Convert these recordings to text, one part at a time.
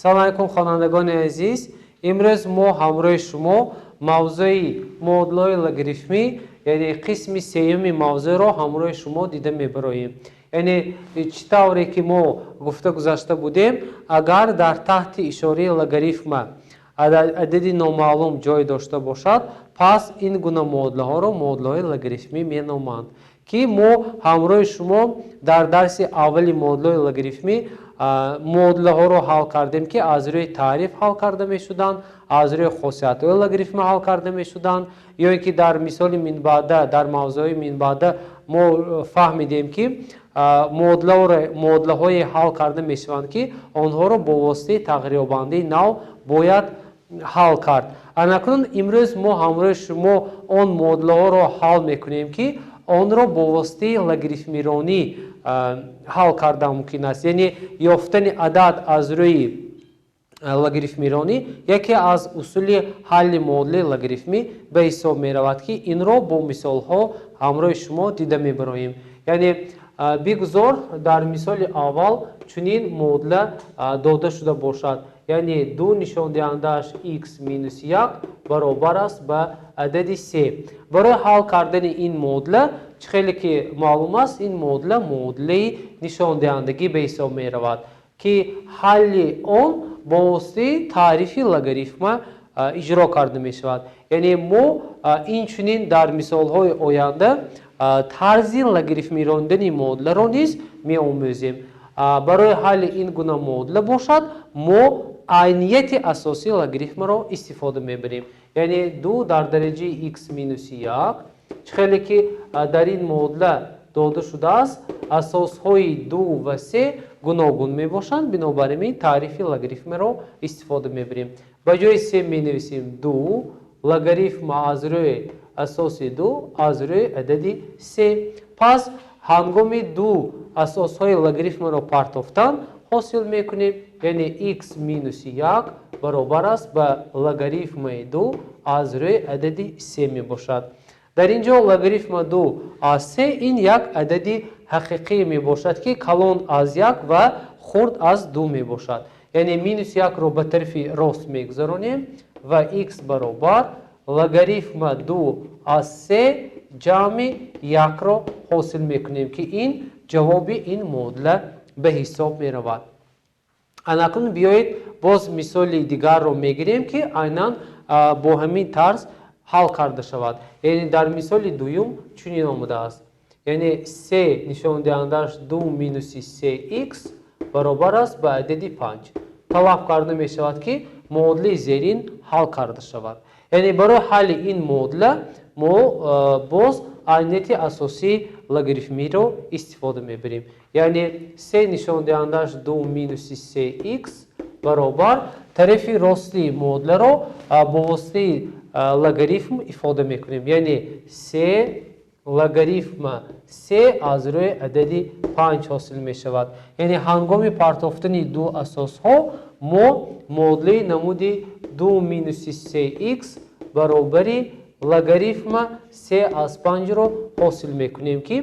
Салом алайкум, хонандагони азиз. Имрӯз мо ҳамроҳи шумо мавзӯи муодилаҳои логарифмӣ, яъне қисми сеюми мавзӯъро ҳамроҳи шумо дида мебароем. Яъне чӣ тавре ки мо гуфта гузашта будем, агар дар таҳти ишораи логарифма адади номаълум ҷой дошта бошад, пас ин гуна муодилаҳоро муодилаҳои логарифмӣ меноманд, ки мо ҳамроҳи шумо дар дарси аввали муодилаҳои логарифмӣ муодилаҳоро ҳал кардем, ки аз рӯи таъриф ҳал карда мешуданд, аз рӯи хосиятҳои логарифма ҳал карда мешуданд, ё ин ки дар мисоли минбаъда, дар мавзӯи минбаъда мо фаҳмидем, ки муодилаҳое ҳал карда мешаванд, ки онҳоро бо воситаи тағйирёбандаи нав бояд ҳал кард. Анакнун имрӯз мо ҳамроҳи шумо он муодилаҳоро ҳал мекунем, ки онро бо воситаи логарифмиронӣ ҳал карда мумкин аст. Яъне ёфтани адад аз рӯи логарифмиронӣ яке аз усули ҳалли муодилаи логарифмӣ ба ҳисоб меравад, ки инро бо мисолҳо ҳамроҳи шумо дида мебароем. Яъне бигузор дар мисоли аввал чунин муодила дода шуда бошад. Яъне ду нишондиҳандааш x минус як баробар аст ба адади се. Барои ҳал кардани ин муодила, чӣ хеле ки маълум аст, ин муодила муодилаи нишондиҳандагӣ ба ҳисоб меравад, ки ҳалли он бо воситаи таърифи логарифма иҷро карда мешавад. Яъне мо инчунин дар мисолҳои оянда тарзи логарифмирондани муодиларо низ меомӯзем. Барои ҳалли ин гуна муодила бошад, мо айнияти асосии логарифмаро истифода мебарем. Яъне ду дар дараҷаи x минуси як, чӣ хеле ки дар ин муодила дода шудааст, асосҳои ду ва се гуногун мебошанд, бинобар ин таърифи логарифмаро истифода мебарем. Ба ҷои се менависем ду логарифма аз рӯи асоси ду аз рӯи адади се. Пас ҳангоми ду асосҳои логарифмаро партофтан ҳосил мекунем, яъне x минуси як баробар аст ба логарифмаи ду аз рӯи адади се мебошад. Дар ин ҷо логарифма ду аз се ин як адади ҳақиқӣ мебошад, ки калон аз як ва хурд аз ду мебошад. Яъне минус якро ба тарафи рост мегузаронем ва x баробар логарифма ду аз се ҷамъи якро ҳосил мекунем, ки ин ҷавоби ин муодила ба ҳисоб меравад. Анакнун биёед боз мисоли дигарро мегирем, ки айнан бо ҳамин тарз ҳал карда шавад. Яъне дар мисоли дуюм чунин омадааст. Яъне се нишондиҳандааш ду минуси се икс баробар аст ба адади панҷ. Талаб карда мешавад, ки муодилаи зерин ҳал карда шавад. Яъне барои ҳалли ин муодила мо боз айнияти асосии логарифмиро истифода мебарем. Яъне се нишондиҳандааш ду минуси се икс баробар тарафи рости муодиларо бо воситаи логарифм ифода мекунем. Яъне се логарифма се аз рӯи адади панҷ ҳосил мешавад. Яъне ҳангоми партофтани ду асосҳо мо муодилаи намуди ду минуси се икс баробари логарифма се аз панҷро ҳосил мекунем, ки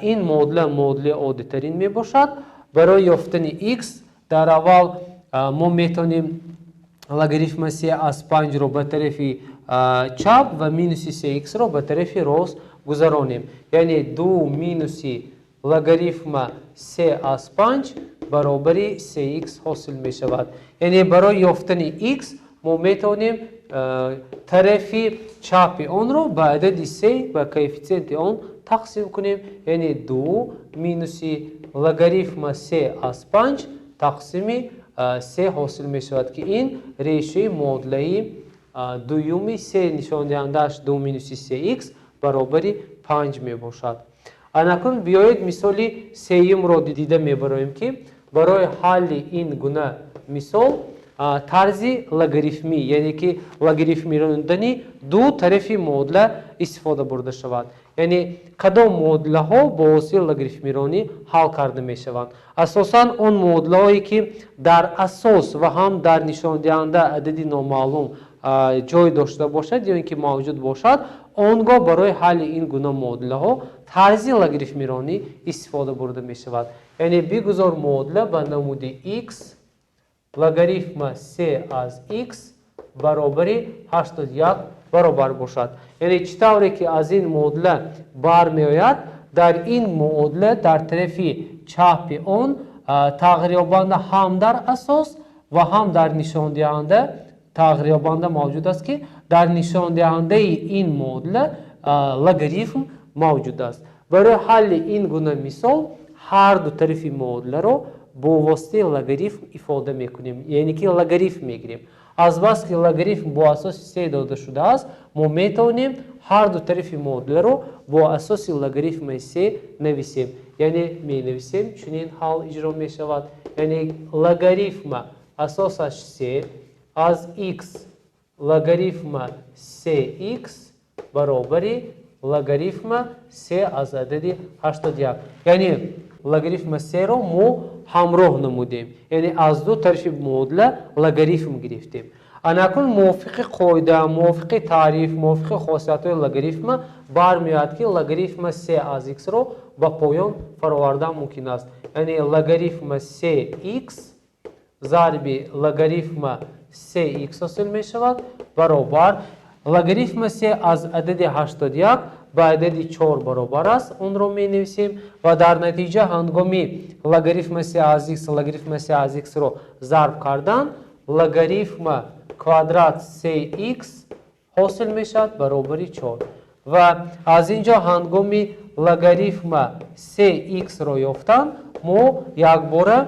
ин муодила муодилаи оддитарин мебошад. Барои ёфтани икс дар аввал мо метавонем логарифма се аз панҷро ба тарафи чап ва минуси се иксро ба тарафи рост гузаронем. Яъне ду минуси логарифма се аз панҷ баробари се икс ҳосил мешавад. Яъне барои ёфтани икс мо метавонем тарафи чапи онро ба адади се, ба коэффитсиенти он тақсим кунем. Яъне ду минуси логарифма се аз панҷ тақсими се ҳосил мешавад, ки ин решаи муодилаи дуюми се нишондиҳандааш ду минуси се икс баробари панҷ мебошад. Анакнун биёед мисоли сеюмро дида мебароем, ки барои ҳалли ин гуна мисол тарзи логарифмӣ, яъне ки логарифмирондани ду тарафи муодила истифода бурда шавад. Яъне кадом муодилаҳо бо воситаи логарифмиронӣ ҳал карда мешаванд? Асосан он муодилаҳое, ки дар асос ва ҳам дар нишондиҳанда адади номаълум ҷой дошта бошад ё ин ки мавҷуд бошад, он гоҳ барои ҳалли ин гуна муодилаҳо тарзи логарифмиронӣ истифода бурда мешавад. Яъне бигузор муодила ба намуди x Логарифма се аз х баробари 81 баробар бошад. Яъне, чӣ тавре ки аз ин муодила бармеояд, дар ин муодила дар тарафи чапи он тағйирёбанда ҳам дар асос ва ҳам дар нишондиҳанда тағйирёбанда мавҷуд аст, ки дар нишондиҳандаи ин муодила логарифм мавҷуд аст. Барои ҳалли ин гуна мисол ҳар ду тарафи муодиларо бо воситаи логарифм ифода мекунем, яъне ки логарифм мегирем. Азбаски логарифм бо асоси се дода шудааст, мо метавонем ҳар ду тарафи муодиларо бо асоси логарифми се нависем. Яъне менависем, чунин ҳал иҷро мешавад. Яъне логарифма асосаш се аз х логарифма се х баробари логарифма се аз адади 81. Яъне логарифма серо мо ҳамроҳ намудем, яъне аз ду тарафи муодила логарифм гирифтем. Анакун мувофиқи қоида, мувофиқи таъриф, мувофиқи хосиятҳои логарифма бармеояд, ки логарифма се аз х-ро ба поён фаровардан мумкин аст. Яъне логарифма се х зарби логарифма се х ҳосил мешавад баробар логарифма се аз адади 81 ба адади 4 баробар аст, онро менависем ва дар натиҷа ҳангоми логарифма се аз х логарифма се аз х-ро зарб кардан логарифма квадрат се х ҳосил мешавад баробари 4. Ва аз ин ҷо ҳангоми логарифма се х-ро ёфтан мо якбора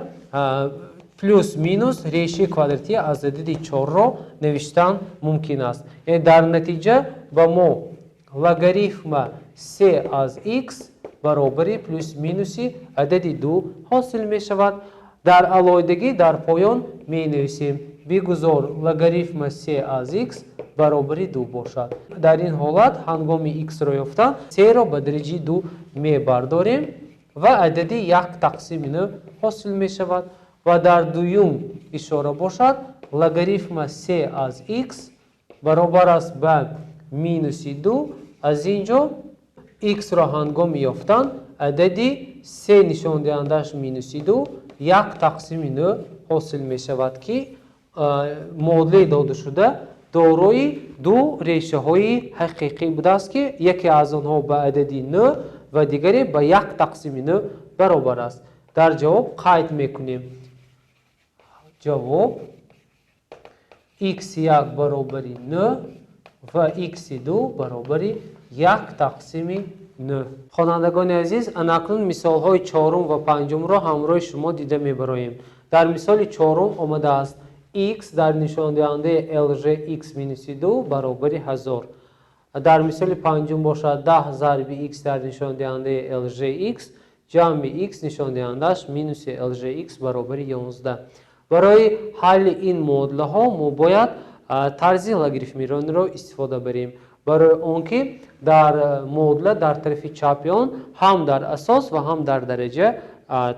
плюс минус решаи квадратӣ аз адади 4-ро навиштан мумкин аст. Яъне дар натиҷа ба мо логарифма се аз х баробари плюс минуси адади 2 ҳосил мешавад. Дар алоҳидагӣ дар поён менависем: бигузор логарифма се аз х баробари 2 бошад. Дар ин ҳолат ҳангоми х-ро ёфтан серо ба дараҷаи 2 мебардорем ва адади як тақсими нӯ ҳосил мешавад. Ва дар дуюм ишора бошад логарифма се аз х баробар аст ба минуси 2. Аз ин ҷо х-ро ҳангоми ёфтан адади се нишондиҳандааш минуси 2 як тақсими нӯ ҳосил мешавад, ки муодилаи додашуда дорои ду решаҳои ҳақиқӣ будааст, ки яке аз онҳо ба адади нӯ ва дигаре ба як тақсими нӯ баробар аст. Дар ҷавоб қайд мекунем: ҷавоб х1 баробари нӯ ва х2 баробари як тақсими нӯ. Хонандагони азиз, анакнун мисолҳои чорум ва панҷумро ҳамроҳи шумо дида мебароем. Дар мисоли чорум омадааст: х дар нишондиҳандаи lg x минуси 2 баробари 1000. Дар мисоли панҷум бошад 10 зарби х дар нишондиҳандаи lg x ҷамъи х нишондиҳандааш минуси lg x баробари 11. Барои ҳалли ин муодилаҳо мо бояд тарзи логарифмиронро истифода барем, барои он ки дар муодила дар тарафи чапи он ҳам дар асос ва ҳам дар дараҷа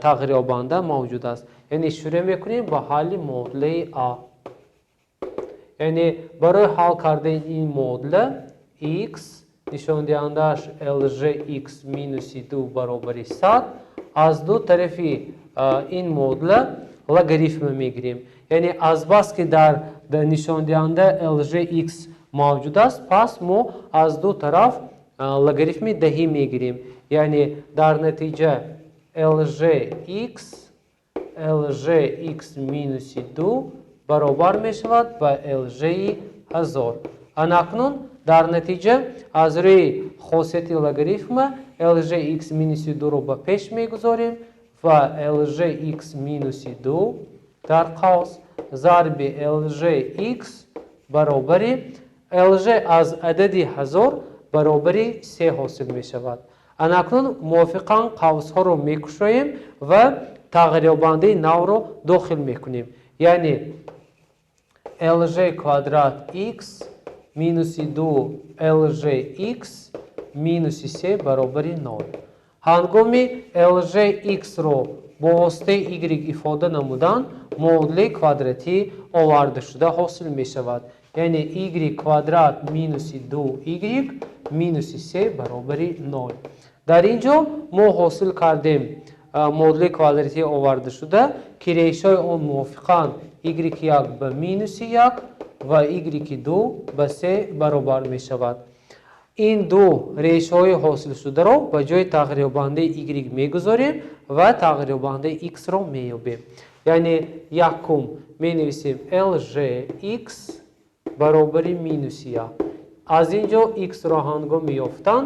тағйирёбанда мавҷуд аст. Яъне шурӯъ мекунем ба ҳалли муодилаи а. Яъне барои ҳал кардани ин муодила x нишондиҳандааш lg x минуси 2 баробари 100 аз ду тарафи ин муодила логарифм мегирем. Яъне азбаски дар нишондиҳанда lg x мавҷуд аст, пас мо аз ду тараф логарифми даҳӣ мегирем. Яъне дар натиҷа lg x lg x минуси 2 баробар мешавад ба lg-и 1000. Анакнун дар натиҷа аз рӯи хосияти логарифма lg x минуси 2-ро ба пеш мегузорем ва lg x минуси 2 дар қавс зарби lg x баробари lg аз адади 1000 баробари се ҳосил мешавад. Анакнун мувофиқан қавсҳоро мекушоем ва тағйирёбандаи навро дохил мекунем. Яъне lg квадрат x минуси 2 lg x минуси се баробари 0. Ҳангоми lg x-ро бо воситаи y ифода намудан муодилаи квадратӣ овардашуда ҳосил мешавад. Яъне y квадрат минуси 2y минуси се баробари 0. Дар ин ҷо мо ҳосил кардем муодилаи квадратӣ овардашуда, ки решаҳои он мувофиқан y1 ба минуси 1 ва y2 ба 3 баробар мешавад. Ин ду решаҳои ҳосилшударо ба ҷои тағйирёбандаи y мегузорем ва тағйирёбандаи x-ро меёбем. Яъне якум менависем lgx баробари минуси 1. Аз ин ҷо x-ро ҳангоми ёфтан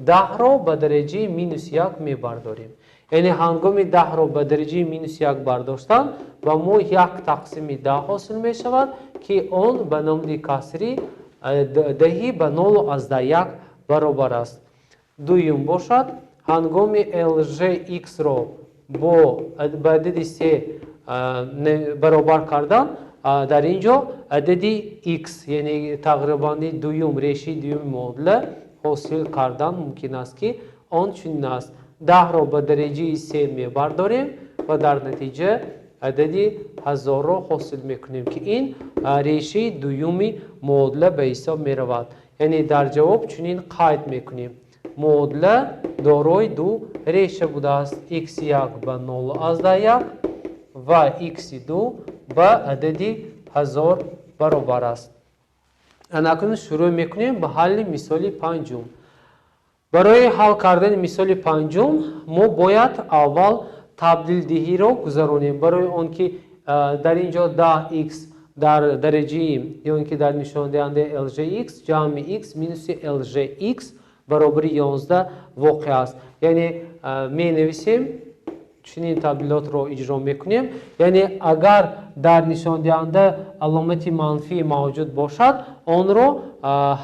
10-ро ба дараҷаи минуси 1 мебардорем. Яъне ҳангоми 10-ро ба дараҷаи минуси 1 бардоштан ба мо 1 тақсими 10 ҳосил мешавад, ки он ба намуди касри даҳи ба 0,1 баробар аст. Дуюм бошад, ҳангоми lgx-ро бо ба адади 3 баробар кардан, дар ин ҷо адади x, яъне тағйирёбандаи дуюм, решаи дуюми муодила ҳосил кардан мумкин аст, ки он чунин аст: 10-ро ба дараҷаи 3 мебардорем ва дар натиҷа адади 1000-ро ҳосил мекунем, ки ин решаи дуюми муодила ба ҳисоб меравад. Яъне дар ҷавоб чунин қайд мекунем: муодила дорои ду реша будааст, x1 ба 0,1 ва x2 ба адади 1000 баробар аст. Анакнун шурӯъ мекунем ба ҳалли мисоли панҷум. Барои ҳал кардани мисоли панҷум мо бояд аввал табдилдиҳиро гузаронем, барои он ки дар ин ҷо 10x дар дараҷаи ё ин ки дар нишондиҳандаи lgx ҷамъи x минуси lgx баробари 11 воқеъ аст. Яъне менависем, чунин табдилотро иҷро мекунем. Яъне агар дар нишондиҳанда аломати манфӣ мавҷуд бошад, онро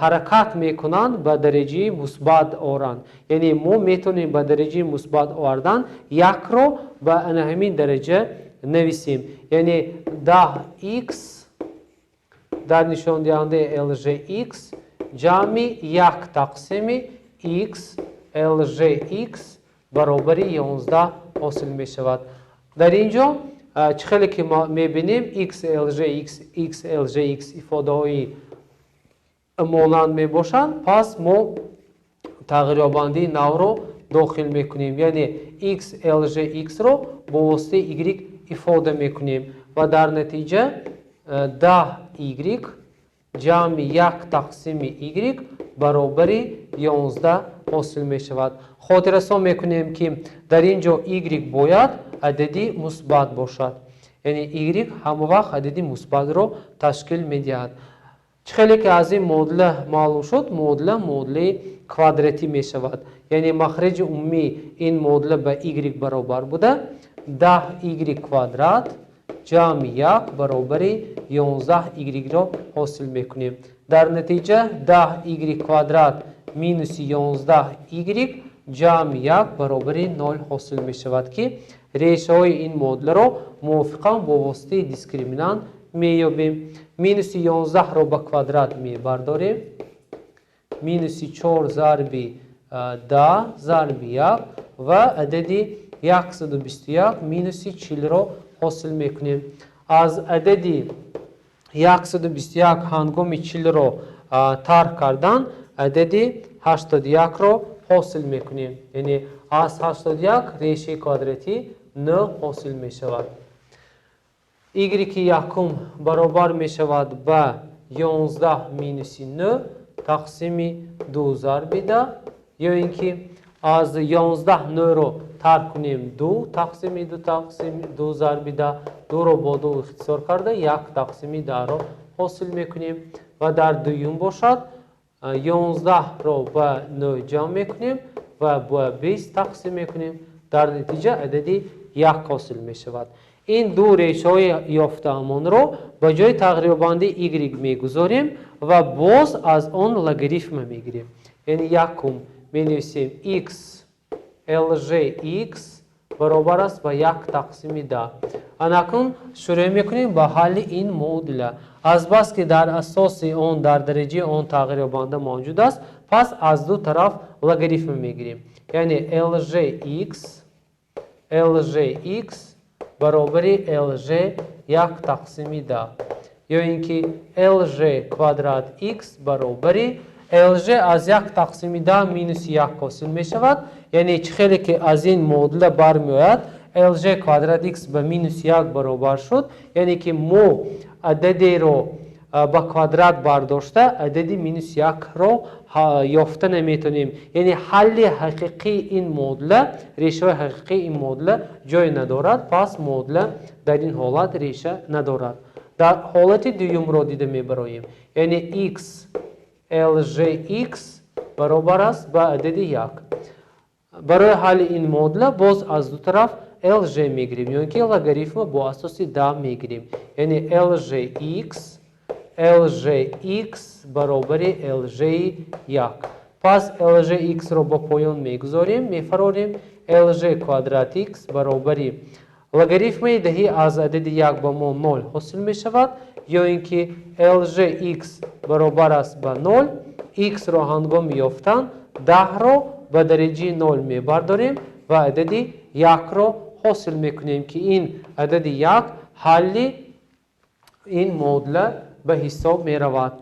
ҳаракат мекунанд ба дараҷаи мусбат оранд. Яъне мо метавонем ба дараҷаи мусбат овардан якро ба ана ҳамин дараҷа нависем. Яъне 10x дар нишондиҳандаи lgx ҷамъи 1 тақсими x lgx баробари 11 ҳосил мешавад. Дар ин ҷо чӣ хеле ки мебинем, x lgx, x lgx ифодаҳои монанд мебошанд, пас мо тағйирёбандии навро дохил мекунем. Яъне x lgx-ро бо воситаи y ифода мекунем ва дар натиҷа 10y ҷамъи 1 тақсими y баробари 11 ҳосил мешавад. Хотиррасон мекунем, ки дар ин ҷо y бояд адади мусбат бошад. Яъне y ҳама вақт адади мусбатро ташкил медиҳад. Чӣ хеле ки аз ин муодила маълум шуд, муодила муодилаи квадратӣ мешавад. Яъне махраҷи умумии ин муодила ба y баробар буда, 10y квадрат ҷамъи 1 баробари 11y-ро ҳосил мекунем. Дар натиҷа 10y квадрат минуси 11y ҷамъи 1 баробари 0 ҳосил мешавад, ки решаҳои ин муодиларо мувофиқан бо воситаи дискриминант меёбем. Минуси 11-ро ба квадрат мебардорем, минуси 4 зарби 10 зарби 1 ва адади 121 минуси 40-ро ҳосил мекунем. Аз адади 121 ҳангоми 40-ро тарҳ кардан адади 81-ро ҳосил мекунем. Яъне аз 81 решаи квадратӣ 9 ҳосил мешавад. Y якум баробар мешавад ба 11 минуси 9 тақсими 2 зарби 10, ё ин ки аз 11 9-ро тарҳ кунем 2 тақсими 2 тақсими 2 зарби 10, 2-ро бо 2 ихтисор карда 1 тақсими 10-ро ҳосил мекунем ва дар дуюм бошад 11-ро ба 9 ҷамъ мекунем ва ба 20 тақсим мекунем. Дар натиҷа адади 1 ҳосил мешавад. Ин ду решаҳои ёфтаамонро ба ҷои тағйирёбандаи y мегузорем ва боз аз он логарифма мегирем. Яъне якум менависем x lgx баробар аст ба 1 тақсими 10. Анакнун шурӯъ мекунем ба ҳалли ин муодила. Азбаски дар асоси он дар дараҷаи он тағйирёбанда мавҷуд аст, пас аз ду тараф логарифм мегирем. Яъне lgx баробари lg 1 тақсими 10, ё ин ки lg квадрат x баробари lg аз 1 тақсими 10 минуси 1 ҳосил мешавад. Яъне чӣ хеле ки аз ин муодила бармеояд, lj квадрат x ба минус 1 баробар шуд, яъне ки мо ададеро ба квадрат бардошта адади минус 1-ро ёфта наметавонем. Яъне ҳалли ҳақиқии ин муодила, решаҳои ҳақиқии ин муодила ҷой надорад, пас муодила дар ин ҳолат реша надорад. Дар ҳолати дуюмро дида мебароем, яъне x lj x баробар аст ба адади 1. Барои ҳалли ин муодила боз аз ду тараф lj мегирем, ё ин ки логарифма бо асоси 10 мегирем. Яъне lj x lj x баробари lj 1. Пас lj x-ро ба поён мегузорем, мефарорем. Lj квадрат x баробари логарифмаи даҳӣ аз адади 1 ба мо 0 ҳосил мешавад, ё ин ки lj x баробар аст ба 0. X-ро ҳангоми ёфтан 10-ро ба дараҷаи 0 мебардорем ва адади 1-ро ҳосил мекунем, ки ин адади 1 ҳалли ин муодила ба ҳисоб меравад.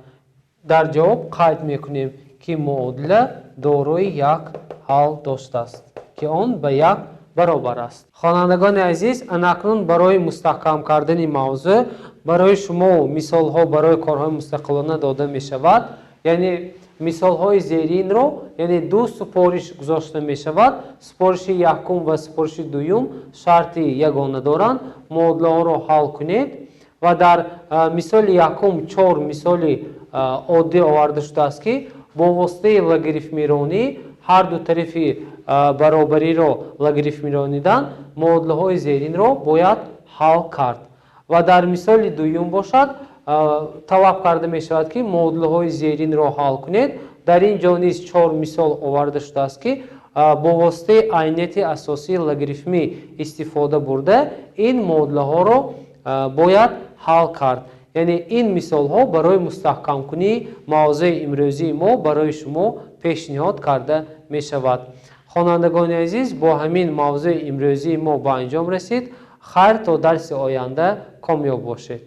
Дар ҷавоб қайд мекунем, ки муодила дорои як ҳал доштааст, ки он ба 1 баробар аст. Хонандагони азиз, анакнун барои мустаҳкам кардани мавзӯъ барои шумо мисолҳо барои корҳои мустақилона дода мешавад. Яъне мисолҳои зеринро, яъне ду супориш гузошта мешавад. Супориши якум ва супориши дуюм шарти ягона доранд: муодилаҳоро ҳал кунед. Ва дар мисоли якум чор мисоли оддӣ оварда шудааст, ки бо воситаи логарифмиронӣ ҳар ду тарафи баробариро логарифмиронидан муодилаҳои зеринро бояд ҳал кард. Ва дар мисоли дуюм бошад, талаб карда мешавад, ки муодилаҳои зеринро ҳал кунед. Дар ин ҷо низ чор мисол оварда шудааст, ки бо воситаи айнияти асосии логарифмӣ истифода бурда ин муодилаҳоро бояд ҳал кард. Яъне ин мисолҳо барои мустаҳкамкунии мавзӯи имрӯзии мо барои шумо пешниҳод карда мешавад. Хонандагони азиз, бо ҳамин мавзӯи имрӯзии мо ба анҷом расид. Хайр, то дарси оянда комёб бошед.